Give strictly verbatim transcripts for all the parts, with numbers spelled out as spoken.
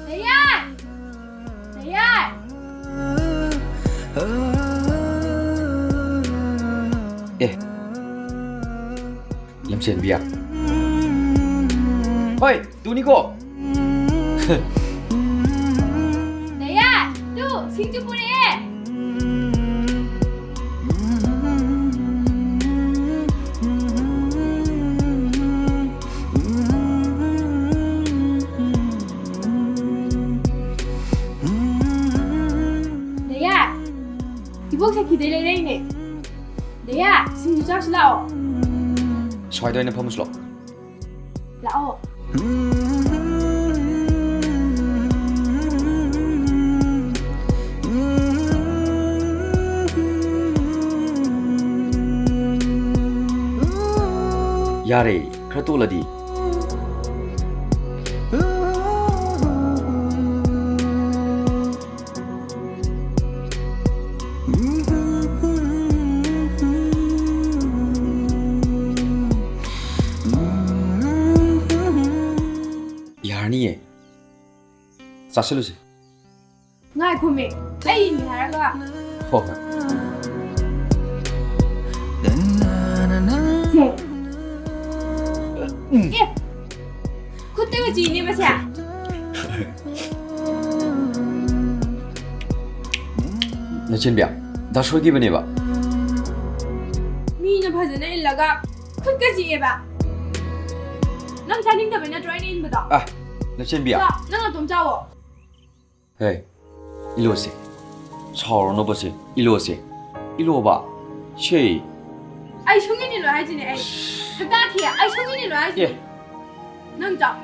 ꯅꯌꯥꯏ! ꯅꯌꯥꯏ! ꯑꯦ, ꯂꯝꯆꯦꯟꯕꯤꯌꯥ꯫ ꯍꯣꯏ, ꯇꯨꯅꯤꯀꯣ꯫ ꯗꯌꯥ, ꯇꯨ, ꯁꯤꯡꯖꯨ ꯄꯨꯔꯛꯑꯦ꯫ ꯗꯌꯥ, ꯏꯕꯣꯛ ꯁꯈꯤꯗꯩ ꯂꯩꯔꯛꯏꯅꯦ꯫ ꯗꯌꯥ, ꯁꯤꯡꯖꯨ ꯆꯥꯔꯨꯁꯤ ꯂꯥꯛꯑꯣ꯫ ꯁ꯭ꯋꯥꯏꯗ ꯑꯣꯏꯅ ꯐꯝꯃꯨꯁꯤ ꯂꯥꯛꯑꯣ꯫ ꯂꯥꯛꯑꯣ꯫ ꯌꯥꯔꯦ, ꯈꯔ ꯇꯣꯜꯂꯗꯤ꯫ ꯌꯥꯔꯅꯤꯌꯦ꯫ ꯆꯥꯁꯤꯜꯂꯨꯁꯦ꯫ ꯉꯥꯏꯈꯣꯃꯦ, ꯑꯩꯅꯤ ꯍꯥꯏꯔꯒ꯫ ꯍꯣ, ꯍꯣꯏ꯫ ꯁꯦ꯫ ꯎꯝ꯫ ꯑꯦ, ꯈꯨꯠꯇꯒ ꯆꯤꯅꯦ ꯃꯁꯦ꯫ ꯅꯆꯤꯟꯕꯤ, ꯗꯥ ꯁꯣꯏꯈꯤꯕꯅꯦꯕ꯫ ꯃꯤꯅ ꯐꯖꯅ ꯏꯜꯂꯒ ꯈꯨꯠꯀ ꯆꯤꯛꯑꯦꯕ꯫ ꯅꯪ ꯆꯥꯅꯤꯡꯗꯕꯩ ꯅꯠꯇ꯭ꯔꯣ ꯑꯩꯅ ꯏꯟꯕꯗꯣ? ꯑ, ꯅꯆꯤꯟꯕꯤ꯫ ꯆꯥ, ꯅꯪ ꯑꯗꯨꯝ ꯆꯥꯋꯣ꯫ ꯍꯦ, ꯏꯂꯣꯁꯦ꯫ ꯁꯥꯎꯔꯅꯣꯕꯁꯦ, ꯏꯂꯣꯁꯦ꯫ ꯏꯂꯣꯕ꯫ ꯁꯦ꯫ ꯑꯩ ꯁꯨꯡꯏꯟ ꯏꯜꯂꯣꯏ ꯍꯥꯏꯁꯤꯅꯦ ꯑꯩ꯫ ꯁꯛꯇꯥ ꯊꯤ, ꯑꯩ ꯁꯨꯡꯏꯟ ꯏꯜꯂꯣꯏ ꯍꯥꯏꯁꯤꯅꯦ꯫ ꯑꯦ꯫ ꯅꯪ ꯆꯥꯎ꯫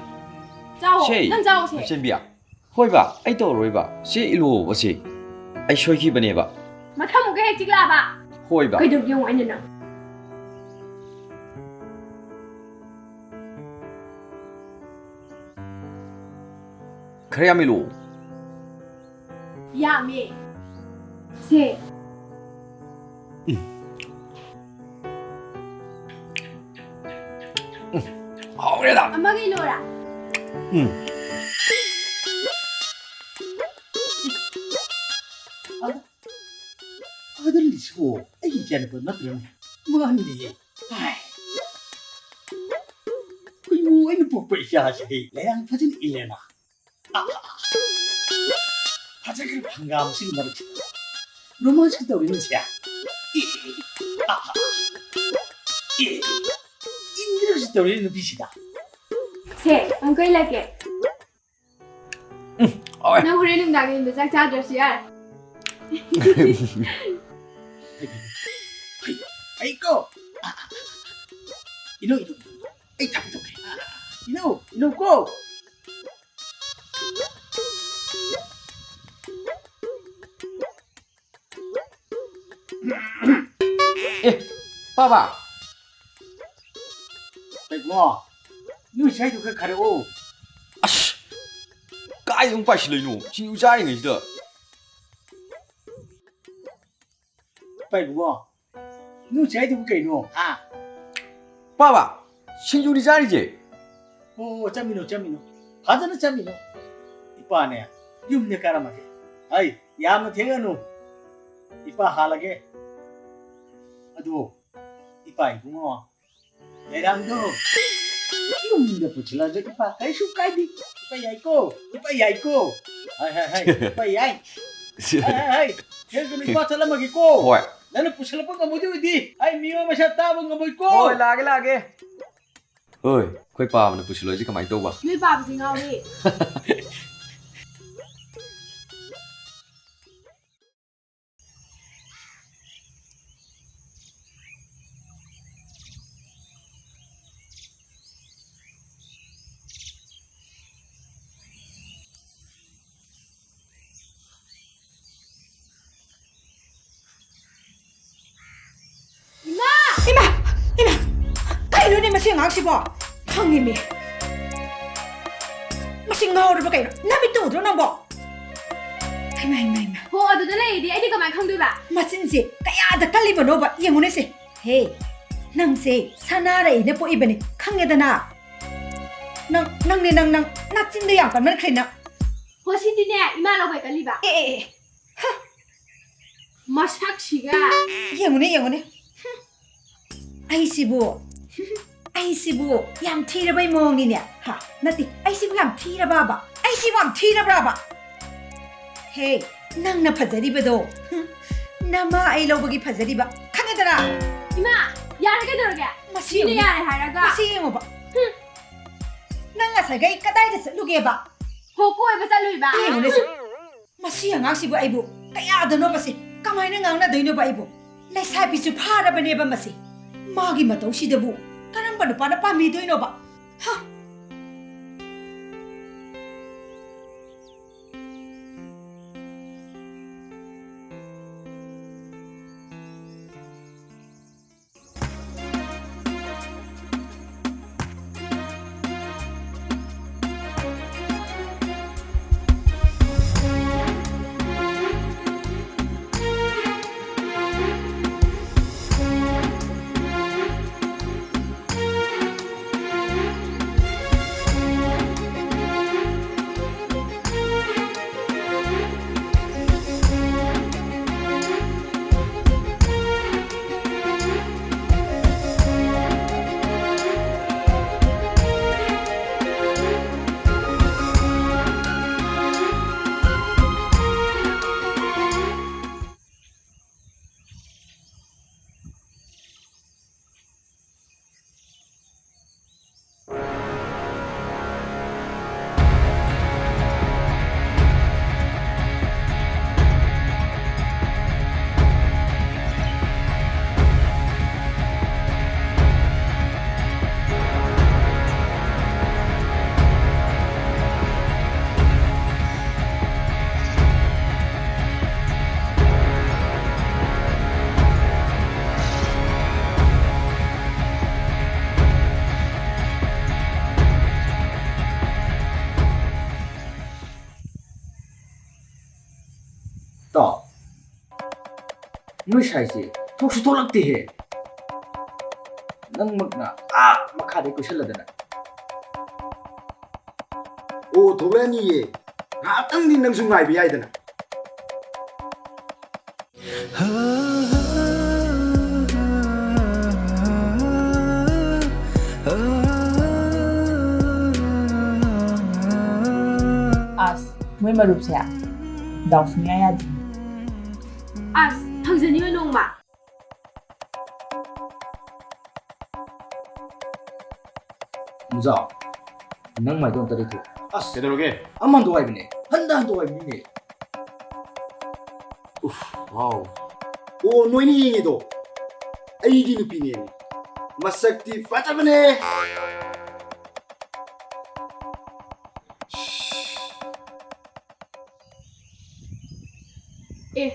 ꯆꯥꯎ, ꯁꯦ, ꯅꯪ ꯆꯥꯎꯁꯦ꯫ ꯅꯆꯦꯟꯕꯤ꯫ ꯍꯣꯏꯕ, ꯑꯩ ꯇꯧꯔꯣꯏꯕ꯫ ꯁꯦ ꯏꯂꯣꯕꯁꯦ꯫ ꯑꯩ ꯁꯣꯏꯈꯤꯕꯅꯦꯕ꯫ ꯃꯊꯪꯃꯨꯛꯀ ꯍꯦꯛ ꯆꯤꯛꯂꯛꯑꯕ꯫ ꯍꯣꯏꯕ꯫ ꯀꯩꯗꯧꯒꯦ ꯌꯦꯡꯉꯣ ꯑꯩꯅ ꯅꯪ꯫ ꯈꯔ ꯌꯥꯝ ꯏꯜꯂꯣ꯫ ꯌꯥꯝꯃꯦ꯫ ꯁꯦ꯫ ꯎꯝ꯫ ꯎꯝ꯫ ꯍꯥꯎꯔꯦꯗ꯫ ꯑꯃꯒ ꯏꯜꯂꯣꯔꯥ? ꯎꯝ꯫ ꯑꯗ ꯂꯤꯁꯤꯕꯣ ꯑꯩꯒꯤ ꯏꯆꯥꯅꯨꯄꯥ ꯅꯠꯇ꯭ꯔꯅꯦ? ꯃꯥꯅꯤꯅꯦ꯫ ꯍꯥꯏ꯫ ꯀꯩꯅꯣ ꯑꯩꯅ ꯄꯣꯛꯄ ꯏꯆꯥꯁꯤꯗꯤ ꯂꯥꯏꯌꯥꯡ ꯐꯖꯅ ꯏꯜꯂꯦꯅ꯫ ꯑꯥ, ꯐꯖꯈ꯭ꯔꯕ ꯍꯪꯒꯥꯝꯁꯤꯒꯤ ꯃꯔꯛꯁꯤꯗ ꯔꯣꯃꯥꯟꯁꯀ ꯇꯧꯔꯤꯅꯤ ꯁꯦ꯫ ꯑꯦ, ꯑꯥ, ꯑꯦ, ꯏꯟꯗ꯭ꯔꯁꯨ ꯇꯧꯔꯤꯅꯤ ꯅꯨꯄꯤꯁꯤꯗ꯫ ꯁꯦ, ꯑꯪꯀꯜ ꯂꯥꯛꯀꯦ꯫ ꯎꯝ, ꯍꯥꯎꯋꯦ꯫ ꯅꯪ ꯍꯣꯔꯦꯟ ꯅꯨꯡꯗꯥꯡ ꯌꯨꯝꯗ ꯆꯥꯛ ꯆꯥꯗ꯭ꯔꯁꯨ ꯌꯥꯔꯦ꯫ ꯍꯩ, ꯍꯩꯀꯣ꯫ ꯏꯅꯧ, ꯏꯅꯧ, ꯏꯅꯧ꯫ ꯑꯩ ꯊꯥꯡ ꯇꯧꯒꯦ꯫ ꯏꯅꯧ, ꯏꯅꯧ ꯀꯣ꯫ ꯑꯦ, ꯄꯥꯕ꯫ ꯀꯩꯅꯣ? ꯅꯣꯏ ꯁ꯭ꯋꯥꯏꯗꯣ ꯈꯔ ꯈꯥꯏꯔꯛꯑꯣ꯫ ꯑꯁ! ꯀꯥꯏꯗ ꯑꯃꯨꯛ ꯄꯥꯏꯁꯤꯜꯂꯛꯏꯅꯣ? ꯁꯤꯡꯖꯨ ꯆꯥꯔꯤꯉꯩꯁꯤꯗ꯫ ꯄꯥꯏꯕꯨꯡꯉꯣ, ꯅꯣꯏ ꯁ꯭ꯋꯥꯏꯗꯨꯕꯨ ꯀꯩꯅꯣ? ꯍꯥ? ꯄꯥꯕ, ꯁꯤꯡꯖꯨꯅꯤ ꯆꯥꯔꯤꯁꯦ꯫ ꯑꯣ, ꯆꯠꯃꯤꯟꯅꯣ, ꯆꯠꯃꯤꯟꯅꯣ꯫ ꯐꯖꯅ ꯆꯠꯃꯤꯟꯅꯣ꯫ ꯏꯄꯥꯅꯦ, ꯌꯨꯝꯗ ꯀꯥꯔꯝꯃꯒꯦ꯫ ꯑꯩ, ꯌꯥꯝꯅ ꯊꯦꯡꯉꯅꯨ꯫ ꯏꯄꯥ ꯍꯥꯜꯂꯒꯦ꯫ ꯑꯗꯨ, ꯏꯄꯥ ꯏꯕꯨꯡꯉꯣ, ꯂꯩꯔꯥꯡꯗꯣ ꯌꯨꯝꯗ ꯄꯨꯁꯤꯜꯂꯁꯨ ꯏꯄꯥ ꯀꯩꯁꯨ ꯀꯥꯏꯗꯦ꯫ ꯏꯄꯥ ꯌꯥꯏꯀꯣ? ꯏꯄꯥ ꯌꯥꯏꯀꯣ? ꯍꯥꯏ, ꯍꯥꯏ, ꯍꯥꯏ, ꯏꯄꯥ ꯌꯥꯏ꯫ ꯍꯥꯏ, ꯍꯥꯏ, ꯍꯥꯏ꯫ ꯍꯦꯛꯇ ꯏꯄꯥ ꯆꯠꯂꯝꯃꯒꯦꯀꯣ꯫ ꯍꯣꯏ꯫ ꯅꯪꯅ ꯄꯨꯁꯤꯜꯂꯛꯄ ꯉꯝꯃꯣꯏꯗꯣꯏ ꯑꯣꯏꯗꯤ ꯑꯩ ꯃꯤꯑꯣꯏ ꯃꯁꯛ ꯇꯥꯕ ꯉꯝꯃꯣꯏꯀꯣ꯫ ꯍꯣꯏ, ꯂꯥꯛꯑꯒꯦ, ꯂꯥꯛꯑꯒꯦ꯫ ꯍꯣꯏ, ꯑꯩꯈꯣꯏ ꯄꯥꯕꯅ ꯄꯨꯁꯤꯜꯂꯣꯏꯁꯦ ꯀꯃꯥꯏꯅ ꯇꯧꯕ? ꯅꯣꯏ ꯄꯥꯕꯁꯤ ꯉꯥꯎꯔꯦ꯫ ꯏꯃꯥ! ꯏꯃꯥ! ꯏꯃꯥ! ꯀꯩꯅꯣꯅꯦ ꯃꯁꯤ ꯑꯉꯥꯡꯁꯤꯕꯣ? ꯈꯪꯉꯤꯃꯤ꯫ ꯃꯁꯤ ꯉꯥꯎꯔꯕ ꯀꯩꯅꯣ? ꯅꯃꯤꯠꯇꯨ ꯎꯗ꯭ꯔꯣ ꯅꯪꯕꯣ? ꯍꯩꯃꯥ, ꯍꯩꯃꯥ, ꯍꯩꯃꯥ꯫ ꯍꯣ, ꯑꯗꯨꯗ ꯂꯩꯔꯗꯤ ꯑꯩꯗꯤ ꯀꯃꯥꯏꯅ ꯈꯪꯗꯣꯏꯕ? ꯃꯆꯤꯟꯁꯦ ꯀꯌꯥꯗ ꯀꯜꯂꯤꯕꯅꯣꯕ? ꯌꯦꯡꯉꯨꯅꯦꯁꯦ꯫ ꯍꯦ, ꯅꯪꯁꯦ ꯁꯅꯥꯔꯩꯅ ꯄꯣꯛꯏꯕꯅꯤ, ꯈꯪꯉꯦꯗꯅ? ꯅꯪ, ꯅꯪꯅꯦ, ꯅꯪ, ꯅꯪ, ꯅꯆꯤꯟꯗꯣ ꯌꯥꯝ ꯀꯟꯃꯟꯈ꯭ꯔꯦ ꯅꯪ꯫ ꯍꯣ, ꯁꯤꯗꯤꯅꯦ, ꯏꯃꯥ ꯂꯧꯕꯩ ꯀꯜꯂꯤꯕ꯫ ꯑꯦ, ꯑꯦ, ꯑꯦ, ꯍ꯫ ꯃꯁꯛꯁꯤꯒ꯫ ꯌꯦꯡꯉꯨꯅꯦ, ꯌꯦꯡꯉꯨꯅꯦ꯫ ꯍꯨꯝ꯫ ꯑꯩꯁꯤꯕꯨ, ꯍꯨꯝ, ꯑꯩꯁꯤꯕꯨ ꯌꯥꯝ ꯊꯤꯔꯕꯩ ꯃꯑꯣꯡꯅꯤꯅꯦ꯫ ꯍꯥ? ꯅꯠꯇꯦ, ꯑꯩꯁꯤꯕꯨ ꯌꯥꯝ ꯊꯤꯔꯕꯕ? ꯑꯩꯁꯤꯕꯨ ꯌꯥꯝ ꯊꯤꯔꯕ꯭ꯔꯕ? ꯍꯦ, ꯅꯪꯅ ꯐꯖꯔꯤꯕꯗꯣ, ꯍꯨꯝ, ꯅꯃꯥ ꯑꯩ ꯂꯧꯕꯒꯤ ꯐꯖꯔꯤꯕ, ꯈꯪꯉꯦꯗꯅ? ꯏꯃꯥ, ꯌꯥꯔꯦ, ꯀꯩꯗꯧꯔꯒꯦ? ꯃꯁꯤ ꯃꯤꯅ ꯌꯦꯡꯉꯨ꯫ ꯌꯥꯔꯦ ꯍꯥꯏꯔꯒ꯫ ꯃꯁꯤ ꯌꯦꯡꯉꯨꯕ꯫ ꯍꯨꯝ꯫ ꯅꯪ ꯉꯁꯥꯏꯈꯩ ꯀꯗꯥꯏꯗ ꯆꯠꯂꯨꯒꯦꯕ? ꯍꯣ, ꯀꯣꯏꯕ ꯆꯠꯂꯨꯏꯕ꯫ ꯌꯦꯡꯉꯨꯅꯦ ꯁꯤ꯫ ꯃꯁꯤ ꯑꯉꯥꯡꯁꯤꯕꯨ ꯑꯩꯕꯨ ꯀꯌꯥꯗꯅꯣꯕꯁꯦ? ꯀꯃꯥꯏꯅ ꯉꯥꯡꯅꯗꯣꯏꯅꯣꯕ ꯑꯩꯕꯨ? ꯂꯩꯁꯥꯕꯤꯁꯨ ꯐꯥꯔꯕꯅꯦꯕ ꯃꯁꯤ꯫ ꯃꯥꯒꯤ ꯃꯇꯧꯁꯤꯗꯕꯨ ꯀꯔꯝꯕ ꯅꯨꯄꯥꯅ ꯄꯥꯝꯕꯤꯗꯣꯏꯅꯣꯕ? ꯍ! ꯇꯥꯎ, ꯅꯣꯏ ꯁꯥꯏꯁꯦ ꯊꯣꯛꯁꯨ ꯊꯣꯛꯂꯛꯇꯦꯍꯦ꯫ ꯅꯪꯃꯛꯅ ꯑꯥ ꯃꯈꯥꯗꯩ ꯀꯣꯏꯁꯜꯂꯗꯅ꯫ ꯑꯣ, ꯊꯣꯛꯂꯛꯑꯅꯤꯌꯦ꯫ ꯉꯥꯏꯍꯥꯛꯇꯪꯗꯤ ꯅꯪꯁꯨ ꯉꯥꯏꯕ ꯌꯥꯏꯗꯅ꯫ ꯃꯣꯏ ꯃꯔꯨꯞꯁꯦ ꯗꯥꯎ ꯁꯨꯡꯌꯥ ꯌꯥꯗꯦ꯫ ꯑꯁ, ꯐꯪꯖꯅꯤꯡꯉꯣꯏ ꯅꯣꯡꯃ꯫ ꯃꯨꯖꯥꯎ, ꯅꯪ ꯃꯥꯏꯗꯣ ꯑꯝꯇ ꯂꯩꯊꯣꯛ꯫ ꯑꯁ, ꯀꯩꯗꯧꯔꯒꯦ? ꯑꯃ ꯍꯟꯗꯣꯛ ꯍꯥꯏꯕꯅꯦ, ꯍꯟꯗ ꯍꯟꯗꯣꯛ ꯍꯥꯏꯕꯅꯤꯅꯦ꯫ ꯎꯐ, ꯋꯥꯎ꯫ ꯑꯣ, ꯅꯣꯏꯅ ꯌꯦꯡꯉꯤꯗꯣ ꯑꯩꯒꯤ ꯅꯨꯄꯤꯅꯦꯃꯤ꯫ ꯃꯁꯛꯇꯤ ꯐꯖꯕꯅꯦ꯫ ꯑꯦ,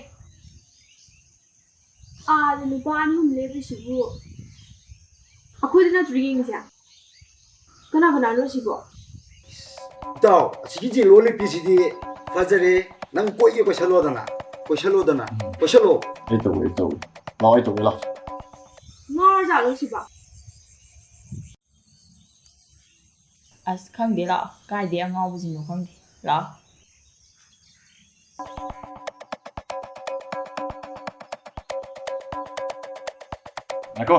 ꯑꯥꯗ ꯅꯨꯄꯥ ꯑꯅꯤ ꯑꯍꯨꯝ ꯂꯦꯞꯄꯤꯁꯤꯕꯨ ꯑꯩꯈꯣꯏꯗ ꯅꯠꯇ꯭ꯔꯣ ꯌꯦꯡꯉꯤꯁꯦ? ꯀꯅꯥ ꯀꯅꯥꯅꯣ ꯁꯤꯕꯣ? ꯏꯇꯥꯎ, ꯑꯁꯤꯒꯤ ꯖꯦꯂꯣ ꯂꯤꯛꯄꯤꯁꯤꯗꯤ ꯐꯖꯔꯦ꯫ ꯅꯪ ꯀꯣꯏꯒꯦ ꯀꯣꯏꯁꯜꯂꯣꯗꯅ꯫ ꯀꯣꯏꯁꯜꯂꯣꯗꯅ꯫ ꯎꯝ꯫ ꯀꯣꯏꯁꯜꯂꯣ꯫ ꯑꯩ ꯇꯧꯒꯦ, ꯑꯩ ꯇꯧꯒꯦ꯫ ꯂꯥꯛꯑꯣ, ꯑꯩ ꯇꯧꯒꯦ, ꯂꯥꯛꯑꯣ꯫ ꯉꯥꯎꯔꯖꯥꯠꯂꯣ ꯁꯤꯕꯣ? ꯑꯁ, ꯈꯪꯗꯦ, ꯂꯥꯛꯑꯣ꯫ ꯀꯥꯏꯗꯩ ꯑꯉꯥꯎꯕꯁꯤꯡꯅꯣ ꯈꯪꯗꯦ꯫ ꯂꯥꯛꯑꯣ꯫ ꯉꯥꯏꯈꯣ꯫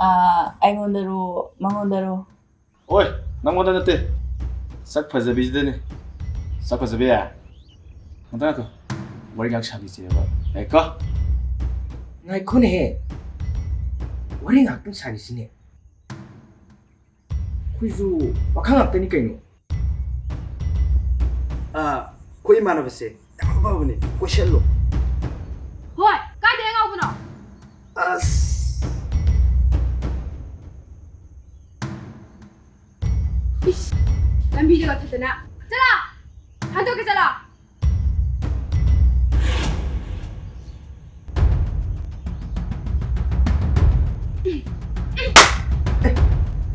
ꯑꯥ, ꯑꯩꯉꯣꯟꯗꯔꯣ, ꯃꯉꯣꯟꯗꯔꯣ? ꯑꯣꯏ, ꯅꯪꯉꯣꯟꯗ ꯅꯠꯇꯦ꯫ ꯁꯛ ꯐꯖꯕꯤꯁꯤꯗꯅꯦ꯫ ꯁꯛ ꯐꯖꯕꯤ꯫ ꯉꯥꯛꯇ ꯉꯥꯏꯈꯣ꯫ ꯋꯥꯔꯤ ꯉꯥꯏꯍꯥꯛ ꯁꯥꯈꯤꯁꯦꯕ꯫ ꯉꯥꯏꯈꯣ꯫ ꯉꯥꯏꯈꯣꯅꯦꯍꯦ꯫ ꯋꯥꯔꯤ ꯉꯥꯏꯍꯥꯛꯇꯪ ꯁꯥꯈꯤꯁꯤꯅꯦ꯫ ꯑꯩꯈꯣꯏꯁꯨ ꯄꯥꯈꯪ ꯉꯥꯛꯇꯅꯤ ꯀꯩꯅꯣ꯫ ꯑꯥ, ꯑꯩꯈꯣꯏ ꯏꯃꯥꯟꯅꯕꯁꯦ ꯌꯥꯝ ꯑꯐꯕꯅꯦ, ꯀꯣꯏꯁꯜꯂꯣ꯫ ꯍꯣꯏ, ꯀꯥꯏꯗꯩ ꯑꯉꯥꯎꯕꯅꯣ? ꯑꯁ꯫ ꯏꯁ, ꯂꯝꯕꯤꯗꯒ ꯊꯠꯇꯅ꯫ ꯆꯠꯂꯣ! ꯍꯟꯗꯣꯛꯀꯦ ꯆꯠꯂꯣ!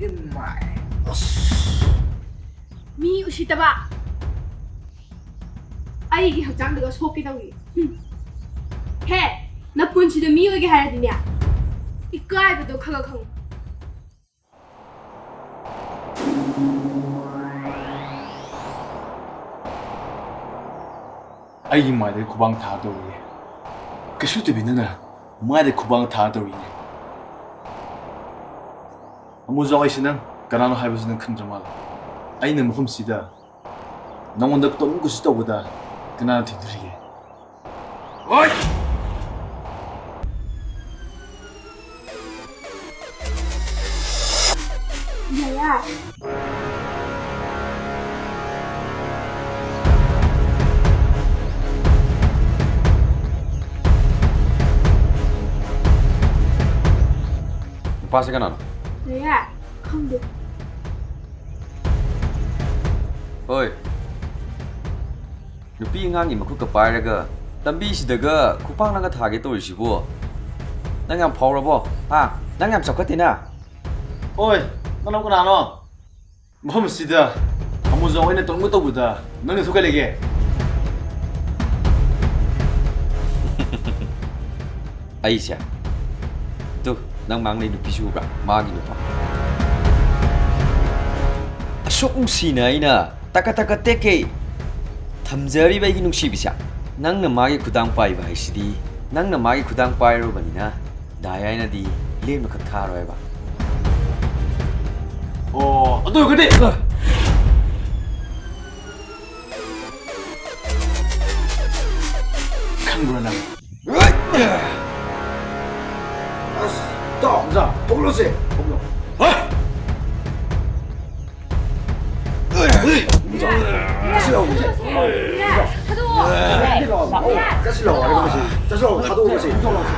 ꯏꯃꯥꯏ꯫ ꯑꯁ꯫ ꯃꯤ ꯎꯁꯤꯠꯇꯕ꯫ ꯑꯩꯒꯤ ꯍꯛꯆꯥꯡꯗꯒ ꯁꯣꯛꯀꯦ ꯇꯧꯔꯤ꯫ ꯍꯨꯝ꯫ ꯍꯦ, ꯅꯄꯨꯟꯁꯤꯗꯣ ꯃꯤ ꯑꯣꯏꯒꯦ ꯍꯥꯏꯔꯗꯤꯅꯦ, ꯏꯀꯥꯏꯕꯗꯣ ꯈꯔ ꯈꯔ ꯈꯪꯉꯨ꯫ ꯑꯩꯒꯤ ꯃꯥꯏꯗ ꯈꯨꯕꯥꯛ ꯊꯥꯗꯧꯔꯤꯌꯦ꯫ ꯀꯩꯁꯨ ꯇꯧꯕꯤ ꯅꯪꯅ ꯃꯥꯏꯗ ꯈꯨꯕꯥꯛ ꯊꯥꯗꯧꯔꯤꯅꯦ꯫ ꯑꯃꯨꯖꯥꯎ, ꯑꯩꯁꯦ ꯅꯪ ꯀꯅꯥꯅꯣ ꯍꯥꯏꯕꯁꯤ ꯅꯪ ꯈꯪꯗ꯭ꯔ ꯃꯥꯜꯂꯦ꯫ ꯑꯩꯅ ꯃꯐꯝꯁꯤꯗ ꯅꯉꯣꯟꯗ ꯇꯧꯅꯤꯡ ꯀꯨꯁꯤ ꯇꯧꯕꯗ ꯀꯅꯥꯅ ꯊꯤꯡꯗꯣꯔꯤꯒꯦ? ꯍꯣꯏ! ꯌꯥꯌꯥ꯫ ꯅꯨꯄꯥꯁꯦ ꯀꯅꯥꯅꯣ? ꯌꯥꯌꯥ, ꯈꯪꯗꯦ꯫ ꯍꯣꯏ꯫ ꯅꯨꯄꯤ ꯑꯉꯥꯡꯒꯤ ꯃꯈꯨꯠꯀ ꯄꯥꯏꯔꯒ ꯂꯝꯕꯤꯁꯤꯗꯒ ꯈꯨꯄꯥꯛꯅꯒ ꯊꯥꯒꯦ ꯇꯧꯔꯤꯁꯤꯕꯨ? ꯅꯪ ꯌꯥꯝ ꯐꯥꯎꯔꯕꯣ? ꯍꯥ? ꯅꯪ ꯌꯥꯝ ꯆꯥꯎꯈꯠꯇꯦꯅ? ꯑꯣꯏ, ꯅꯪ ꯀꯅꯥꯅꯣ? ꯃꯐꯝ ꯑꯁꯤꯗ ꯑꯃꯨꯖꯥꯎ ꯑꯩꯅ ꯇꯧꯅꯤꯡꯕ ꯇꯧꯕꯗ ꯅꯪꯅ ꯊꯣꯛꯀ ꯂꯩꯒꯦ? ꯑꯩꯁꯦ? ꯇꯨ, ꯅꯪ ꯃꯥꯡꯂꯩ ꯅꯨꯄꯤꯁꯨ ꯎꯕ꯭ꯔꯥ? ꯃꯥꯒꯤ ꯅꯨꯄꯥ꯫ ꯑꯁꯨꯛ ꯅꯨꯡꯁꯤꯅ ꯑꯩꯅ ꯇꯀ ꯇꯀ ꯇꯦꯛꯀꯦ ꯊꯝꯖꯔꯤꯕ ꯑꯩꯒꯤ ꯅꯨꯡꯁꯤꯕꯤꯁꯦ, ꯅꯪꯅ ꯃꯥꯒꯤ ꯈꯨꯗꯥꯡ ꯄꯥꯏꯕ ꯍꯥꯏꯁꯤꯗꯤ, ꯅꯪꯅ ꯃꯥꯒꯤ ꯈꯨꯗꯥꯡ ꯄꯥꯏꯔꯨꯕꯅꯤꯅ ꯗꯥꯏ ꯍꯥꯏꯅꯗꯤ ꯂꯦꯝꯅ ꯈꯛ ꯊꯥꯔꯣꯏꯕ꯫ ꯑꯣ, ꯑꯗꯨ ꯑꯣꯏꯔꯒꯗꯤ ꯈꯪꯕ꯭ꯔꯣ ꯅꯪ? ꯑꯁ, ꯏꯇꯥꯎ, ꯑꯣꯖꯥ, ꯊꯣꯛꯂꯁꯦ꯫ ꯊꯣꯛꯂꯣ꯫ ꯍꯣꯏ! ꯆꯠꯁꯤ ꯂꯥꯛꯑꯣ, ꯃꯁꯦ꯫ ꯊꯥꯗꯣꯛꯑꯣ꯫ ꯆꯠꯁꯤ ꯂꯥꯛꯑꯣ, ꯆꯠꯁꯤ ꯂꯥꯛꯑꯣ, ꯍꯥꯏꯔꯒ ꯃꯁꯦ꯫ ꯆꯠꯁꯤ ꯂꯥꯛꯑꯣ, ꯊꯥꯗꯣꯛꯑꯣ, ꯃꯁꯦ꯫ ꯂꯥꯛꯑꯣ, ꯃꯁꯦ꯫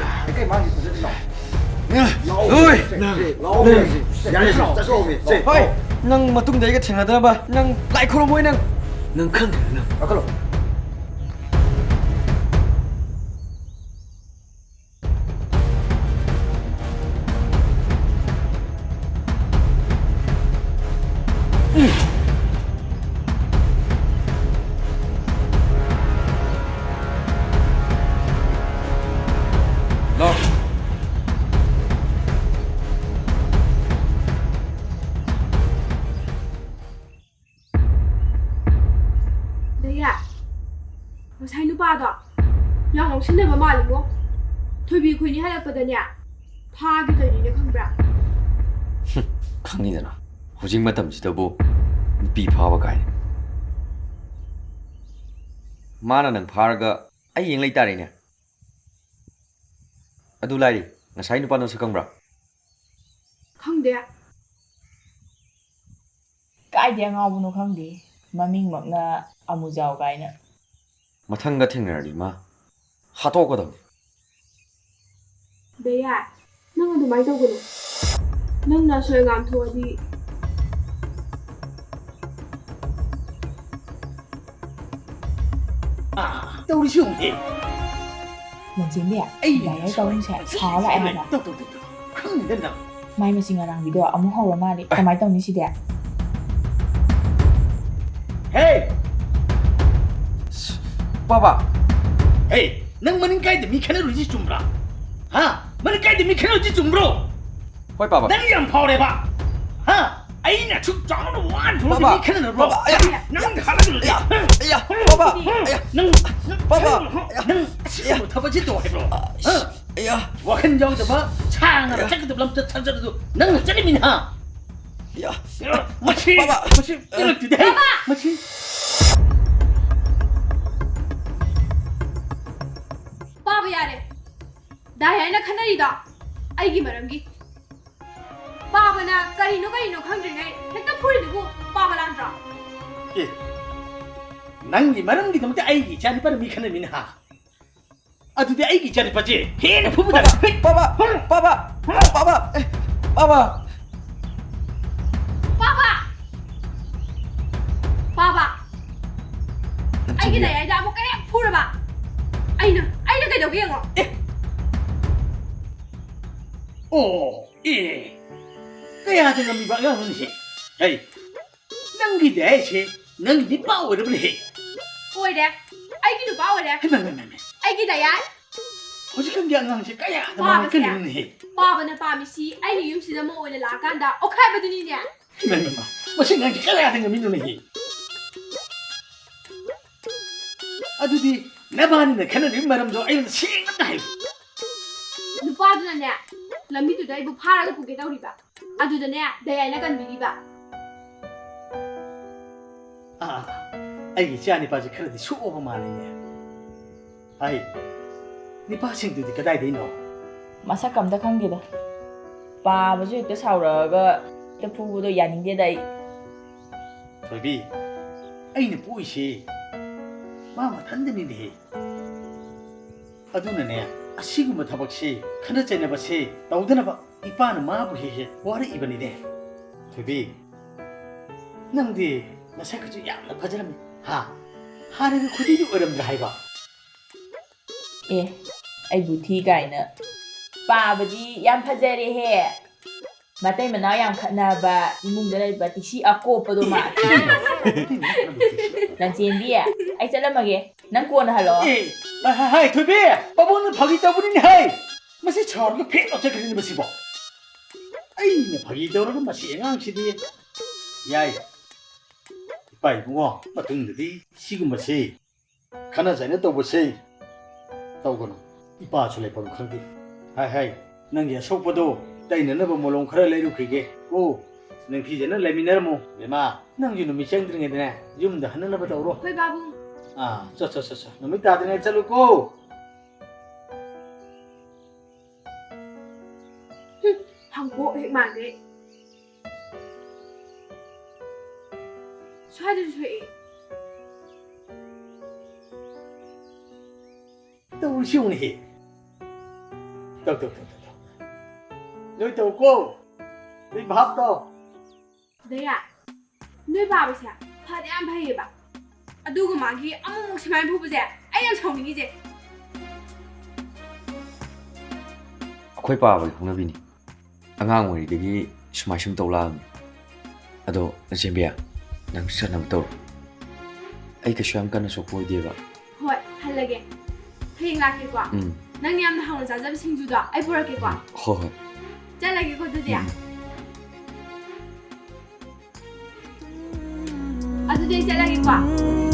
ꯂꯥꯛꯑꯣ, ꯃꯁꯦ꯫ ꯌꯥꯔꯦ, ꯆꯠꯁꯤ ꯂꯥꯛꯑꯣ, ꯃꯁꯦ꯫ ꯍꯣꯏ, ꯅꯪ ꯃꯇꯨꯡꯗ ꯑꯩꯒ ꯊꯦꯡꯅꯗꯅꯕ ꯅꯪ ꯂꯥꯏ ꯈꯨꯔꯨꯝꯃꯣꯏ ꯅꯪ꯫ ꯅꯪ ꯈꯪꯗ꯭ꯔꯦ ꯅꯪ꯫ ꯀꯥꯈꯠꯂꯣ꯫ ꯂꯥꯎ꯫ ꯗꯌꯥ, ꯉꯁꯥꯏ ꯅꯨꯄꯥꯗꯣ ꯌꯥꯝ ꯉꯥꯎꯁꯤꯟꯅꯕ ꯃꯥꯜꯂꯤꯉꯣ꯫ ꯊꯣꯏꯕꯤ ꯑꯩꯈꯣꯏꯅꯤ ꯍꯜꯂꯛꯄꯗꯅꯦ, ꯐꯥꯒꯦ ꯇꯧꯔꯤꯅꯦ ꯈꯪꯕ꯭ꯔꯥ? ꯈꯪꯉꯤꯗꯅ꯫ ꯍꯧꯖꯤꯛ ꯃꯇꯝꯁꯤꯗꯕꯨ ꯅꯨꯄꯤ ꯐꯥꯕ ꯀꯥꯏꯅ꯫ ꯃꯥꯅ ꯅꯪ ꯐꯥꯔꯒ ꯑꯩ ꯌꯦꯡ ꯂꯩꯇꯥꯔꯦꯅꯦ꯫ ꯑꯗꯨ ꯂꯥꯏꯔꯤ, ꯉꯁꯥꯏ ꯅꯨꯄꯥꯗꯣ ꯁꯛ ꯈꯪꯕ꯭ꯔꯥ? ꯈꯪꯗꯦ꯫ ꯀꯥꯏꯗꯩ ꯑꯉꯥꯎꯕꯅꯣ ꯈꯪꯗꯦ꯫ ꯃꯃꯤꯡꯃꯛꯅ ꯑꯃꯨꯖꯥꯎ ꯀꯥꯏꯅ꯫ ꯃꯊꯪꯒ ꯊꯦꯡꯅꯔꯗꯤ ꯃꯥ ꯍꯥꯠꯇꯣꯛꯀꯗꯕꯅꯤ꯫ ꯗꯌꯥ, ꯅꯪ ꯑꯗꯨꯃꯥꯏꯅ ꯇꯧꯒꯅꯨ꯫ ꯅꯪꯅ ꯑꯁꯣꯏ ꯑꯉꯥꯝ ꯊꯣꯛꯑꯗꯤ꯫ ꯑꯥ, ꯇꯧꯔꯤꯁꯤ ꯌꯦꯡꯉꯨꯅꯦ꯫ ꯂꯟꯆꯦꯟꯕꯤ, ꯑꯩ ꯗꯥꯏꯌꯔ ꯇꯧꯔꯤꯁꯦ ꯁꯥ ꯂꯥꯛꯑꯦ ꯍꯥꯏꯕ꯫ ꯇꯧ, ꯇꯧ, ꯇꯧ, ꯇꯧ꯫ ꯈꯪꯗꯦ ꯅꯪ꯫ ꯃꯥꯏ ꯃꯁꯤꯡ ꯑꯔꯥꯡꯕꯤꯗꯣ ꯑꯃꯨꯛ ꯍꯧꯔ ꯃꯥꯜꯂꯦ꯫ ꯀꯃꯥꯏꯅ ꯇꯧꯅꯤ ꯁꯤꯗꯤ? ꯍꯦ! ꯄꯥꯕ! ꯍꯦ! ꯅꯪ ꯃꯅꯤꯡ ꯀꯥꯏꯗ ꯃꯤ ꯈꯠꯅꯔꯨꯏꯁꯤ ꯆꯨꯝꯕ꯭ꯔꯥ? ꯍꯥ? ꯃꯅꯤꯡ ꯀꯥꯏꯗ ꯃꯤ ꯈꯠꯅꯔꯨꯏꯁꯤ ꯆꯨꯝꯕ꯭ꯔꯣ? ꯍꯣꯏ ꯄꯥꯕ꯫ ꯅꯪ ꯌꯥꯝ ꯐꯥꯎꯔꯦꯕ꯫ ꯍꯥ? ꯑꯩꯅ ꯑꯁꯨꯛ ꯆꯥꯎꯅ ꯋꯥꯅ ꯊꯣꯛꯂꯛꯄ ꯄꯥꯕ! ꯃꯤ ꯈꯠꯅꯅꯕ꯭ꯔꯣ? ꯄꯥꯕ! ꯑꯌꯥ! ꯅꯪ ꯍꯥꯠꯂꯒ ꯂꯣꯏꯔꯦ꯫ ꯑꯌꯥ! ꯄꯥꯕ! ꯑꯌꯥ! ꯅꯪ, ꯅꯪ, ꯄꯥꯕ! ꯅꯪ ꯑꯁꯤꯒꯨꯝꯕ ꯊꯕꯛꯁꯤ ꯇꯧ ꯍꯥꯏꯕ꯭ꯔꯣ? ꯍꯥ? ꯑꯌꯥ! ꯋꯥꯈꯜ ꯌꯥꯎꯗꯕ ꯁꯥ ꯉꯥꯅ ꯆꯠꯀꯗꯕ ꯂꯝꯆꯠ ꯁꯥꯖꯠ ꯑꯗꯨ ꯅꯪꯅ ꯆꯠꯂꯤꯃꯤꯅ꯫ ꯑꯌꯥ! ꯃꯁꯤ, ꯄꯥꯕ! ꯃꯁꯤ ꯄꯤꯔꯛꯇꯨꯗꯤ꯫ ꯃꯁꯤ ꯄꯥꯕ ꯌꯥꯔꯦ꯫ ꯗꯥꯏ ꯍꯥꯏꯅ ꯈꯟꯅꯔꯤꯗꯣ ꯑꯩꯒꯤ ꯃꯔꯝꯒꯤ꯫ ꯄꯥꯕꯅ ꯀꯔꯤꯅꯣ ꯀꯔꯤꯅꯣ ꯈꯪꯗ꯭ꯔꯤꯉꯩ ꯍꯦꯛꯇ ꯐꯨꯔꯤꯗꯨꯕꯨ ꯄꯥꯕ ꯂꯥꯟꯗ꯭ꯔꯣ? ꯑꯦ, ꯅꯪꯒꯤ ꯃꯔꯝꯒꯤꯗꯃꯛꯇ ꯑꯩꯒꯤ ꯏꯆꯥꯅꯨꯄꯥꯅ ꯃꯤ ꯈꯠꯅꯃꯤꯅ ꯍꯥ? ꯑꯗꯨꯗꯤ ꯑꯩꯒꯤ ꯏꯆꯥꯅꯨꯄꯥꯁꯦ ꯍꯦꯟꯅ ꯐꯨꯕ ꯇꯥꯔꯦ꯫ ꯍꯦ! ꯄꯥꯕ! ꯄꯥꯕ! ꯄꯥꯕ! ꯑꯦ, ꯄꯥꯕ! ꯄꯥꯕ! ꯄꯥꯕ! ꯑꯩꯒꯤ ꯅꯌꯥꯏꯗ ꯑꯃꯨꯛꯀ ꯍꯦꯛ ꯐꯨꯔꯕ ꯑꯩꯅ, ꯑꯩꯅ ꯀꯩꯗꯧꯒꯦ ꯌꯦꯡꯉꯣ꯫ ꯑꯣ, ꯑꯦ, ꯀꯌꯥꯗ ꯉꯝꯃꯤꯕ ꯑꯉꯥꯡꯅꯣꯅꯦꯍꯦ? ꯍꯩ, ꯅꯪꯒꯤ ꯗꯥꯏꯁꯦ ꯅꯪꯒꯤ ꯅꯨꯄꯥ ꯑꯣꯏꯔꯕꯅꯦꯍꯦ꯫ ꯑꯣꯏꯔꯦ꯫ ꯑꯩꯒꯤ ꯅꯨꯄꯥ ꯑꯣꯏꯔꯦ꯫ ꯍꯩꯃꯥ, ꯍꯩꯃꯥ, ꯍꯩꯃꯥ꯫ ꯑꯩꯒꯤ ꯗꯌꯥꯏ꯫ ꯍꯧꯖꯤꯛꯀꯥꯟꯒꯤ ꯑꯉꯥꯡꯁꯦ ꯀꯌꯥꯗ ꯃꯃꯥꯏ ꯄꯥꯕꯁꯦ꯫ ꯀꯜꯂꯤꯅꯣꯅꯦꯍꯦ? ꯄꯥꯕꯅ ꯄꯥꯝꯃꯤꯁꯤ ꯑꯩꯒꯤ ꯌꯨꯝꯁꯤꯗ ꯃꯧ ꯑꯣꯏꯅ ꯂꯥꯛꯑꯀꯥꯟꯗ ꯑꯣꯛꯈꯥꯏꯕꯗꯨꯅꯤꯅꯦ꯫ ꯍꯩꯃꯥ, ꯍꯩꯃꯥ, ꯃꯁꯤ ꯑꯉꯥꯡꯁꯦ ꯀꯌꯥꯗ ꯉꯝꯃꯤꯅꯣꯅꯦꯍꯦ? ꯑꯗꯨꯗꯤ ꯅꯕꯥꯅꯤꯅ ꯈꯟꯅꯔꯤꯕ ꯃꯔꯝꯗꯣ ꯑꯩꯉꯣꯟꯗ ꯁꯦꯡꯅ ꯑꯝꯇ ꯍꯥꯏꯌꯨ꯫ ꯅꯨꯄꯥꯗꯨꯅꯅꯦ ꯂꯝꯕꯤꯗꯨꯗ ꯑꯩꯕꯨ ꯐꯥꯔꯒ ꯄꯨꯒꯦ ꯇꯧꯔꯤꯕ꯫ ꯑꯗꯨꯗꯅꯦ ꯗꯌꯥꯏꯅ ꯀꯟꯕꯤꯔꯤꯕ꯫ ꯑꯥ, ꯑꯩꯒꯤ ꯏꯆꯥ ꯅꯤꯄꯥꯁꯦ ꯈꯔꯗꯤ ꯁꯣꯛꯑꯕ ꯃꯥꯜꯂꯤꯅꯦ꯫ ꯍꯥꯏ, ꯅꯤꯄꯥꯁꯤꯡꯗꯨꯗꯤ ꯀꯗꯥꯏꯗꯩꯅꯣ? ꯃꯁꯛ ꯑꯝꯇ ꯈꯪꯗꯦꯗ꯫ ꯄꯥꯕꯁꯨ ꯍꯦꯛꯇ ꯁꯥꯎꯔꯛꯑꯒ ꯍꯦꯛꯇ ꯐꯨꯕꯗꯣ ꯌꯥꯅꯤꯡꯗꯦꯗ ꯑꯩ꯫ ꯊꯣꯏꯕꯤ, ꯑꯩꯅ ꯄꯣꯛꯏꯁꯦ ꯃꯥ ꯃꯊꯟꯗꯅꯤꯅꯦꯍꯦ꯫ ꯑꯗꯨꯅꯅꯦ, ꯑꯁꯤꯒꯨꯝꯕ ꯊꯕꯛꯁꯤ, ꯈꯠꯅ ꯆꯩꯅꯕꯁꯤ ꯇꯧꯗꯅꯕ ꯏꯄꯥꯅ ꯃꯥꯕꯨ ꯍꯦꯛ ꯍꯦꯛ ꯋꯥꯔꯛꯏꯕꯅꯤꯅꯦ꯫ ꯊꯣꯏꯕꯤ, ꯅꯪꯗꯤ ꯅꯁꯛꯀꯁꯨ ꯌꯥꯝꯅ ꯐꯖꯔꯝꯃꯤ꯫ ꯍꯥ? ꯍꯥꯟꯅꯒꯤ ꯈꯨꯗꯤꯡꯗꯤ ꯑꯣꯏꯔꯝꯗ꯭ꯔꯥ ꯍꯥꯏꯕ? ꯑꯦ, ꯑꯩꯕꯨ ꯊꯤ ꯀꯥꯏꯅ꯫ ꯄꯥꯕꯗꯤ ꯌꯥꯝ ꯐꯖꯔꯦꯍꯦ꯫ ꯃꯇꯩ ꯃꯅꯥꯎ ꯌꯥꯝ ꯈꯠꯅꯕ ꯏꯃꯨꯡꯗ ꯂꯩꯕ ꯇꯤꯁꯤ ꯑꯀꯣꯞꯄꯗꯣ ꯃꯥꯜꯂꯦ꯫ ꯂꯟꯆꯦꯟꯕꯤ, ꯑꯩ ꯆꯠꯂꯝꯃꯒꯦ꯫ ꯅꯪ ꯀꯣꯟꯅ ꯍꯜꯂꯛꯑꯣ꯫ ꯑꯦ, ꯍꯥꯏ, ꯍꯥꯏ, ꯍꯥꯏ, ꯊꯣꯏꯕꯤ! ꯄꯥꯕꯨꯡꯅ ꯐꯥꯒꯤ ꯇꯧꯕꯅꯤꯅꯦ ꯍꯥꯏ! ꯃꯁꯤ ꯁꯥꯎꯔꯒ ꯐꯦꯠ ꯂꯥꯎꯊꯠꯈ꯭ꯔꯅꯤ ꯃꯁꯤꯕꯣ꯫ ꯑꯩꯅ ꯐꯥꯒꯤ ꯇꯧꯔꯒ ꯃꯁꯤ ꯑꯉꯥꯡꯁꯤꯗꯤ꯫ ꯌꯥꯏ꯫ ꯏꯄꯥ ꯏꯕꯨꯡꯉꯣ, ꯃꯇꯨꯡꯗꯗꯤ ꯁꯤꯒꯨꯝꯕꯁꯤ ꯈꯠꯅ ꯆꯩꯅ ꯇꯧꯕꯁꯦ ꯇꯧꯒꯅꯨ꯫ ꯏꯄꯥꯁꯨ ꯂꯩꯐꯝ ꯈꯪꯗꯦ꯫ ꯍꯥꯏ ꯍꯥꯏ, ꯅꯪꯒꯤ ꯑꯁꯣꯛꯄꯗꯣ ꯇꯩꯅꯅꯕ ꯃꯣꯂꯣꯝ ꯈꯔ ꯂꯩꯔꯨꯈꯤꯒꯦ꯫ ꯑꯣ, ꯅꯤꯡꯊꯤꯖꯅ ꯂꯩꯃꯤꯟꯅꯔꯝꯃꯣ꯫ ꯕꯦꯃꯥ, ꯅꯪꯁꯨ ꯅꯨꯃꯤꯠ ꯆꯪꯗ꯭ꯔꯤꯉꯩꯗꯅꯦ ꯌꯨꯝꯗ ꯍꯟꯅꯅꯕ ꯇꯧꯔꯣ꯫ ꯍꯣꯏ ꯄꯥꯕꯨꯡ꯫ ꯑꯥ, ꯆꯠ ꯆꯠ ꯆꯠ ꯆꯠ꯫ ꯅꯨꯃꯤꯠ ꯇꯥꯗ꯭ꯔꯤꯉꯩ ꯆꯠꯂꯨꯀꯣ꯫ ꯍꯨꯝ, ꯍꯪꯀꯣꯛ ꯍꯦꯛ ꯃꯥꯟꯒꯩ꯫ ꯁ꯭ꯋꯥꯏꯗꯁꯨ ꯁꯣꯛꯑꯦ꯫ ꯇꯧꯔꯤꯁꯤ ꯌꯦꯡꯉꯨꯅꯦꯍꯦ꯫ ꯇꯧ, ꯇꯧ, ꯇꯧ, ꯇꯧ, ꯇꯧ꯫ ꯅꯣꯏ ꯇꯧꯀꯣ꯫ ꯅꯣꯏ ꯚꯥꯞ ꯇꯧ꯫ ꯗꯌꯥ, ꯅꯣꯏ ꯄꯥꯕꯁꯦ ꯐꯗꯤ ꯌꯥꯝ ꯐꯩꯌꯦꯕ꯫ ꯑꯗꯨꯒ ꯃꯥꯒꯤ ꯑꯃꯨꯛꯃꯨꯛ ꯁꯨꯃꯥꯏꯅ ꯐꯨꯕꯁꯦ ꯑꯩ ꯌꯥꯝ ꯁꯥꯎꯅꯤꯡꯉꯤꯁꯦ꯫ ꯑꯩꯈꯣꯏ ꯄꯥꯕꯒꯤ ꯍꯧꯅꯕꯤꯅꯤ꯫ ꯑꯉꯥꯡ ꯑꯣꯏꯔꯤꯉꯩꯗꯒꯤ ꯁꯨꯃꯥꯏ ꯁꯨꯝ ꯇꯧ ꯂꯥꯛꯑꯕꯅꯤ꯫ ꯑꯗꯣ ꯅꯆꯦꯟꯕꯤ, ꯅꯪ ꯆꯠꯅꯕ ꯇꯧꯔꯣ꯫ ꯑꯩ ꯀꯩꯁꯨ ꯌꯥꯝ ꯀꯟꯅ ꯁꯣꯛꯄ ꯑꯣꯏꯗꯦꯕ꯫ ꯍꯣꯏ, ꯍꯜꯂꯒꯦ꯫ ꯍꯌꯦꯡ ꯂꯥꯛꯀꯦꯀꯣ꯫ ꯎꯝ꯫ ꯅꯪꯅ ꯌꯥꯝꯅ ꯍꯥꯎꯅ ꯆꯥꯖꯕ ꯁꯤꯡꯖꯨꯗꯣ ꯑꯩ ꯄꯨꯔꯛꯀꯦꯀꯣ꯫ ꯍꯣꯏ, ꯍꯣꯏ꯫ ꯆꯠꯂꯒꯦꯀꯣ ꯑꯗꯨꯗꯤ꯫ ꯎꯝ꯫ ꯑꯗꯨꯗꯤ ꯑꯩ ꯆꯠꯂꯒꯦꯀꯣ꯫